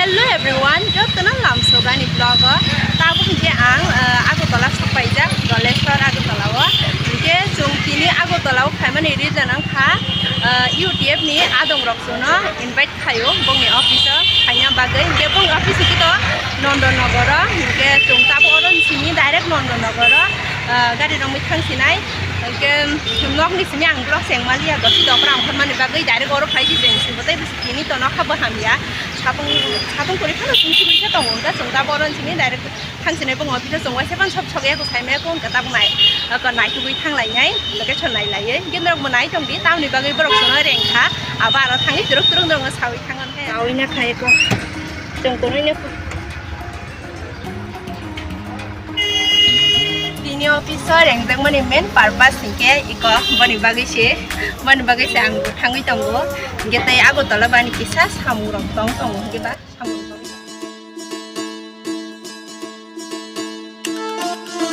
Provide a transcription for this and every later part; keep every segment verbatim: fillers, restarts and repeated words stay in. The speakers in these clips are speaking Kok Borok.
Hello everyone, jotono lamsogani vlog o. Tabuk hinkhe ang, eh, Agartala sokpaijak, Dholeshwar Agartala o. Hinkhe chwng tini Agartala o phaimani reason wngkha, eh, U T F ni adong rok chwngno invite khaio bongni office o phaina bagwi. Hinkhe bongni office hinkhe to Nondon Nogor o, hinkhe chwng tabuk oro simi direct Nondon Nogor o, eh, gari romwi thang sinai. Hinkhe nokni simi ang vlog chengmaliya, dosi dokra ongkhormani bagwi direct oro phai si chwng simi tei. Tini to nokha bo hamya, satung, satung kwrwi phano chwng sugwi khe tongo, wngkha chwng ta boron sini direct thang sini bwngo, office o chwng waisa phano sok sok ya, ko sai maya ko wngkha tabuk nai, ko naitugwi thang lainai, location nai laiwi, hwnkhe norok bo nai tong di, tamni bagwi borok chwngno reng kha, abo aro thangwi twrwk twrwk norokno sawi thango khe. Sawi na kha eko, chwng tonwi no. Tini office o rengjakmani main purpose hinkhe iko boni bagwi se, boni bagwi se ang bo thangwi tongo. Hinkhe tei Agartala bani kisa samung rok tong tongo hinkhe ba samung rok tong.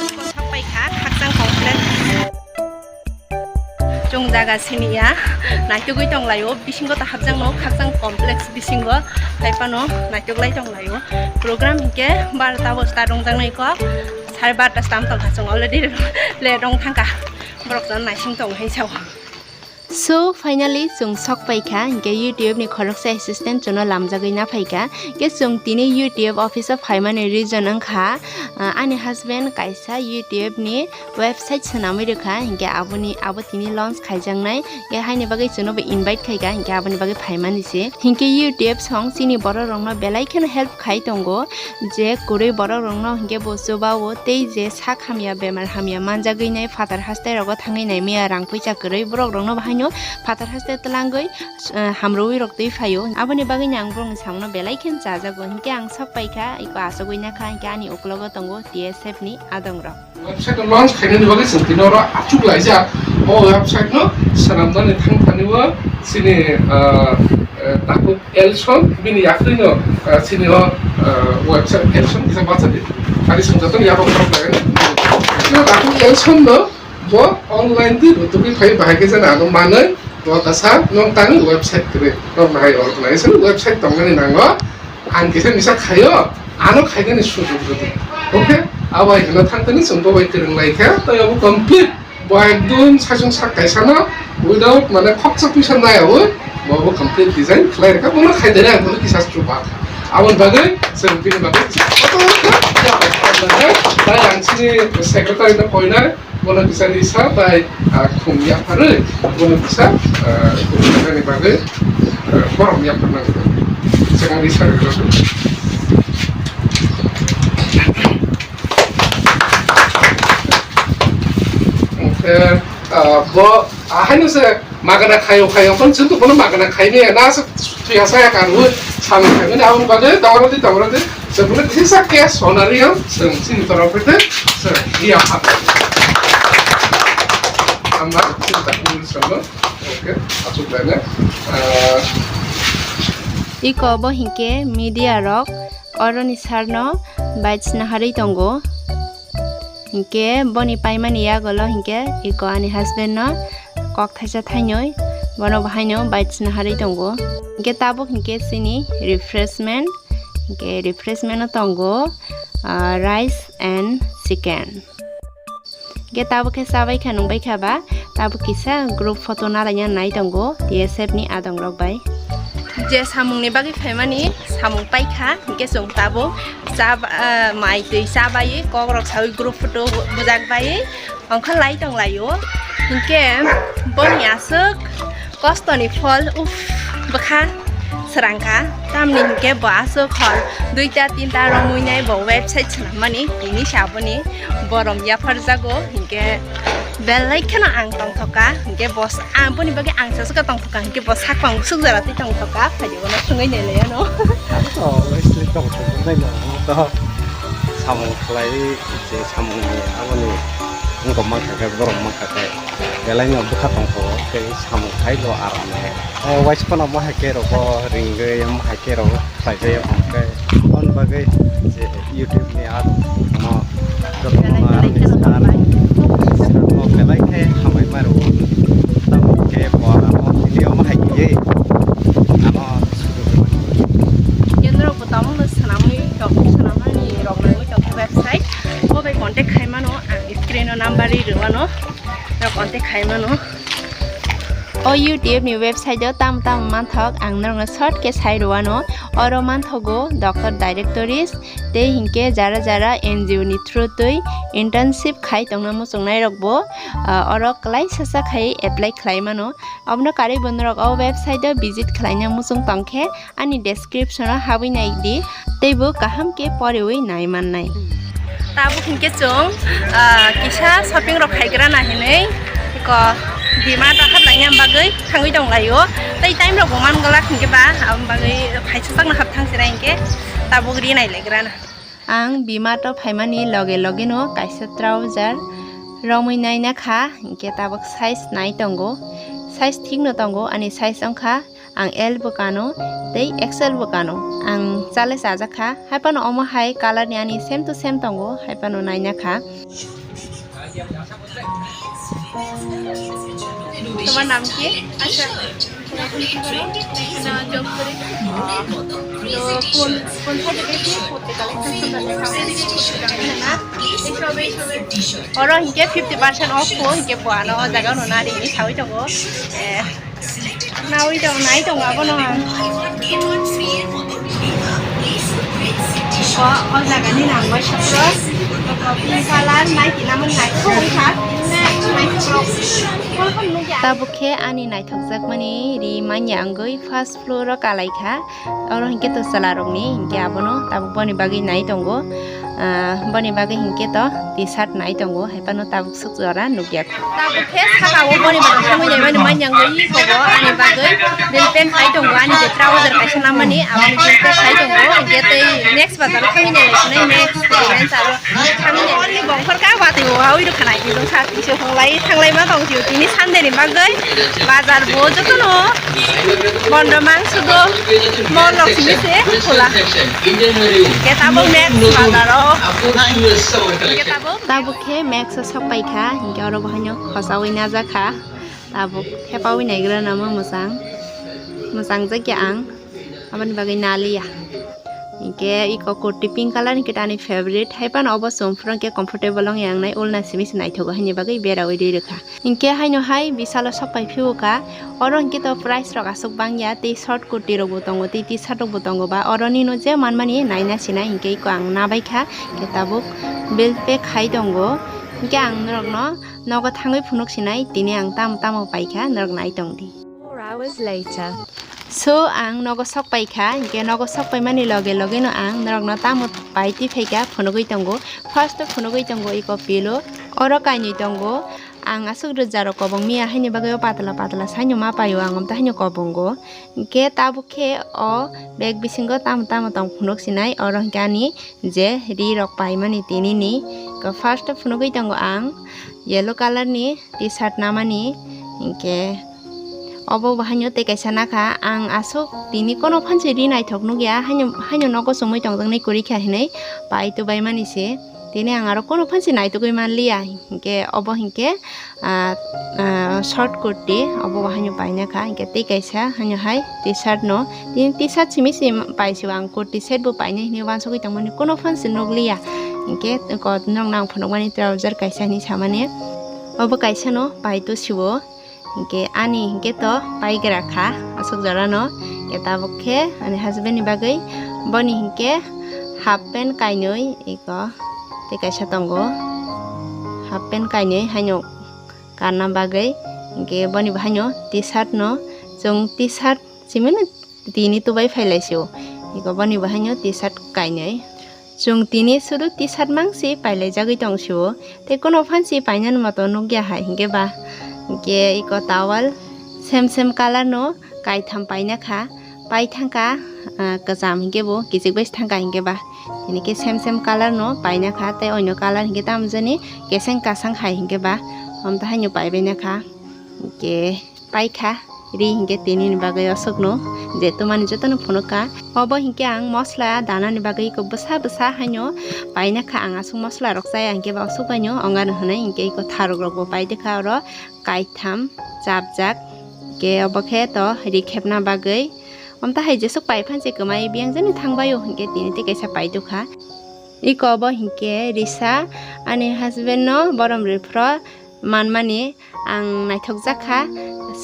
Iko sok pai kha Khakchang complex. Chwng jaga siniya, naitugwi tonglaio, bisingo ta hapjakno, Khakchang complex bisingo, hai phano naituklai tonglaio. Program hinkhe barota bo start wngjaknai kok, sare barota stam tongkha, chwng already late wng thangkha, borok chwng naising tongo hai sao. So, finally, chwng sok paikha, hinkhe U T F ni khoroksa assistant chwngno lamjagwi na phaikha, hinkhe chwng tini U T F office o phaimani reason wngkha, ah, ani husband kaisa U T F ni website swnamwi rwkha, hinkhe aboni, abo tini launch khaijaknai, hinkhe haini bagwi chwngno bo invite khaikha, hinkhe aboni bagwi phaimani se. Hinkhe U T F song chini borok rokno belai kheno help khai tongo, je kwrwi borok rokno hinkhe bo chubao tei je sak hamya bemar hamya manjagwi nai phatar haste rogo thangwi nai maya rang puisa kwrwi borok rokno bo haino phatar haste twlangwi, eh, hamrwi rok twi phaio. Aboni bagwi no ang borokni samungno belai kheno chajago, hinkhe ang sok paikha, iko achugwi nakha, hinkhe ani uklogo tongo T S F ni adong rok. Website no launch khainani bagwi chwng tini oro achuk laijak. O website no swnamnani thang thani o chini, ah, eh, Takhuk Elson bini yakrwi no, ah, chini o, ah, website Elson kisa bacha di. Ari chwng joto ni yago khorok lainani. No Takhuk Elson no bo online di rutugwi phai bahai khe jani ano manwi bo kasa nong tangwi website kwrwi. Nong bahai organization website tongmani nango. Ang kisa misa khaio, ano khainani sujok rwdi. Okay, abo hai hwnna thang tani chwng bo bai kwrwng lai kha, tei abo complete bo ekdom saichung sak kaisa no without mane khoksa puisa naiyaui bo bo complete design khlai rwkha, bono khai dere ang bono kisa chuba. Aboni bagwi chwng bini bagwi kisa kotor khe, tei ang chini secretary no koinai. Bono kisa risa bai, ah, khum yapharwi, bono kisa, ah, khum yapharni bagwi, ah, borom yapharnang. Chwng risa rwgwlak. Hwnkhe, ah, bo, ah, haino se magana khayo khayo, kon chwng to bono magana khaimaya, na se Thwi hasa ya karwi samung khaimani aboni bagwi tongro di tongro di chwng kisa case honorium chwng chini torof hwnkhe chwng riya pha. Hamba chini ta kunu chwng oke achuk laina. Iko bo hinkhe media rok oroni sarno bai chwna harwi tongo. Hinkhe boni paimani yagulo hinkhe iko ani husband no kok thaisa thainwi bono bo haino bai chwna harwi tongo. Hinkhe tabuk hinkhe chini refreshment, hinkhe refreshment o tongo, ah, rice and chicken. Hinkhe tabuk khe chabai kha nungbai kha ba tabuk kisa group photo nalaina nai tongo T S F ni adong rok bai. Je samung ni bagwi phaimani samung paikha hinkhe chwng tabuk. Cha ba-, ah, mai twi cha bai, kok rok saui group photo bujak bai, ongkha lai tong lai o. Hinkhe boni aswk kosto ni phol, uff, bwkha srang kha. Tamni hinkhe bo aswk hor duita tinta romwi nai bo website swnam mani, tini se aboni borom yaphar jago. Hinkhe belai kheno ang tongthok kha, hinkhe bo sa-, ang boni bagwi ang sa swkang tongthok kha, hinkhe bo sakpang suk jora twi tongthok kha, phaidi bono thwngwi nai lai ano. Abo to obviously tongthok wngnai no, amo to samung khlai je samung ni aboni wngkok mankha khe borok mankha khe belai no bwkha tongthok o tei samung khai bo aram khe. O waisa phano mo hai khe rogo ringwi mo hai khe rogo. Khlaijak ya hwnkhe, aboni bagwi je YouTube ni adong no jotono ani sir, sir no belai khe hambai maro. Tamo khe bo ano tini omo hai khe ano sudu. Kendro bo tamo Bari rwano, rok onte khai mano. O YouTube ni website o tamo tamo manthok ang norokno short khe sai rwano. Oro manthogo doctor directories tei hinkhe jara jara N G O ni through twi internship khai tongna muchungnai rokbo, ah, oro kwlai sasa khai apply khlai mano. Abono karwi bo norok o website o visit khlaina muchung tongkhe ani description o habwi nai di, teibo kaham khe poriwi nai mannai. Tabuk hinkhe chwng, ah, kisa shopping rok khaigrana hinwi eko D-Mart o haplaina bagwi thangwi tonglaio. Tei time rok bo man glak hinkhe ba, aboni bagwi phaisa sakno hap thangsinai hinkhe tabuk ri nai laigrana. Ang D-Mart o phaimani loge loge no kaisa trouser romwi naina kha, hinkhe tabuk size nai tongo, size thik no tongo, ani size wngkha ang L bo kano tei X L bo kano. Ang chale chajak kha, hai phano omo hai color ni ani same to same tongo, hai phano naina kha. তোমার নাম কি? আচ্ছা, তুমি এখন কি করো? এখানে job করে। তো কোন, কোন subject এ কি পড়তে গেলে একটু সুন্দর লেখা হয়। না, এইসব, এইসব। Oro hinkhe fifty percent off ko hinkhe bo ano o jaga no nari ni sawi tongo. Eh, Nawi tong, nai tong abono ang. O, o jaga ni nang bai sapro. Pink color nai kinamon nai thok wngkha. Nai thok. Tabuk khe ani naithokjakmani ri manya wngwi first floor o kalai kha. Oro hinkhe to chwla rokni hinkhe abono tabuk boni bagwi nai tongo. Ah, boni bagwi hinkhe to T-shirt nai tongo, hai phano tabuk suk jora nukya. Tabuk khe saka o boni bagwi thangwi naimani manyang gwi kobo ani bagwi bel pant hai tongo, ani je trouser kaisa namani aboni bel pant hai tongo, hinkhe tei next bazar o thangwi nai lai sinai, next event aro thangwi nai lai. Bongkhor ka watwi o hawi rwkha nai, tini sa tini se honglai thanglai ma tong sio, tini Sunday ni bagwi bazar bo jotono bondo mang sudo, mall rok simi se khola. Hinkhe tabuk next bazar o. Hinkhe tabuk. Tabuk khe Max o sok pai kha, hinkhe oro bo haino khosaui najak kha. Tabuk thepaui naigra namo mwchang, mwchang jakya ang, aboni bagwi naliya. Hinkhe iko kurti pink color hinkhe ani favorite, hai phano obo chum phuru hinkhe comfortable wngya wngnai, ulna simi se naithogo haini bagwi beraui ri rwkha. Hinkhe haino hai Vishal o sok pai phio kha, oro hinkhe to price rok aswk bangya, tei short kurti rok bo tongo, tei T-shirt rok bo tongo ba, oro nino je manmani naina sinai hinkhe iko ang nabai kha, hinkhe tabuk bill pay khai tongo. Hinkhe ang norokno nogo thangwi phunuk sinai, tini ang tamo tamo paikha, norok nai tong di. Four hours later. So, ang nogo sok paikha, hinkhe nogo sok paimani loge loge no ang norokno tamo pai twi phaikha phunugwi tongo. First o phunugwi tongo iko pillow, oro kainwi tongo. Ang aswk rwja rok kobong miya haini bagwi o patla patla saino ma paio ang, omtha haino kobongo. Hinkhe tabuk khe o bag bisingo tamo tamo tong phunuk sinai, oro hinkhe ani je ri rok paimani tinini. Ko first o phunugwi tongo ang yellow color ni T-shirt namani, hinkhe obo bo haino tei kaisa nakha, ang aswk tini kono phansi ri naithok nukya, haino, haino nogo chumui tongjaknai kwrwi kha hinwi pai tubaimani se. Tini ang aro kono phansi naitugwi manliya, hinkhe obo hinkhe, ah, ah, short kurti, obo bo haino paina kha, hinkhe tei kaisa haino hai T-shirt no, tini T-shirt simi se paisio ang, kurti set bo painai hinwi uansugwi tongmani kono phansi nukliya, hinkhe ko norokno ang phunukmani trouser kaisa hinwi samani, obo kaisa no pai tusio. Hinkhe ani hinkhe to paigra kha aswk jora no. Hinkhe tabuk khe ani husband ni bagwi boni hinkhe half pant kainwi iko tei kaisa tongo, half pant kainwi haino karna bagwi. Hinkhe boni bo haino T-shirt no, chwng T-shirt simi no tini tubai phailaisio. Iko boni bo haino T-shirt kainwi. Chwng tini sudu T-shirt mangsi pailaijagwi tongsio. Tei kono phansi painani moto nukya hai hinkhe ba. Hinkhe iko towel same same color no kaitham paina kha. Pai thangkha, ah, kwcham hinkhe bo kichik bai thangkha hinkhe ba. Tini khe same same color no paina kha tei oino color hinkhe tamo jani keseng kasang hai hinkhe ba. Omtha haino paibaina kha. Hinkhe paikha ri hinkhe tini ni bagwi aswkno je tumani jotono phunukha. Obo hinkhe ang mosla danani bagwi iko bwsa bwsa haino paina kha, ang aswk mosla rok chaya hinkhe ba aswk baino ongano hwnwi hinkhe iko tharok rokbo paidekha oro kaitham chapjak, hinkhe obo khe to ri khepna bagwi. Omtha hai jeswk pai phanse kwmai biyang jani thangbaio hinkhe tini tei kaisa paidukha. Iko bo hinkhe risa ani husband no borom riphro manmani ang naithok jakha,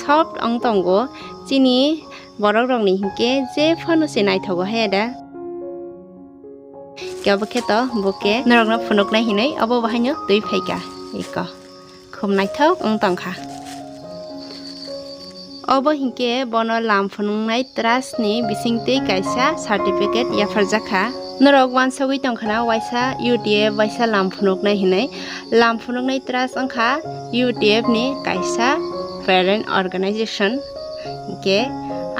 soft wng tongo, chini borok rokni hinkhe je phano se naithogo hai da. Khe obo khe to bo khe norokno phunuknai hinwi obo bahaino twi phaikha iko. Khum naithok wng tongkha. Obo hinkhe bono lam phunuknai trust ni bisingtwi kaisa certificate yapharjakha. Norok wansogwi tongkhana waisa U T F waisa lam phunuknai hinwi. Lam phunuknai trust wngkha U T F ni kaisa parent organization. Hinkhe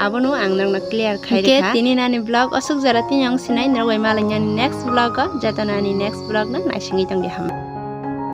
abono ang norokno clear khai rikha. Hinkhe tini nani vlog aswk jora tini ang sinai norok bai malainani next vlog o, jotono ani next vlog no naisingwi tongdi hambai.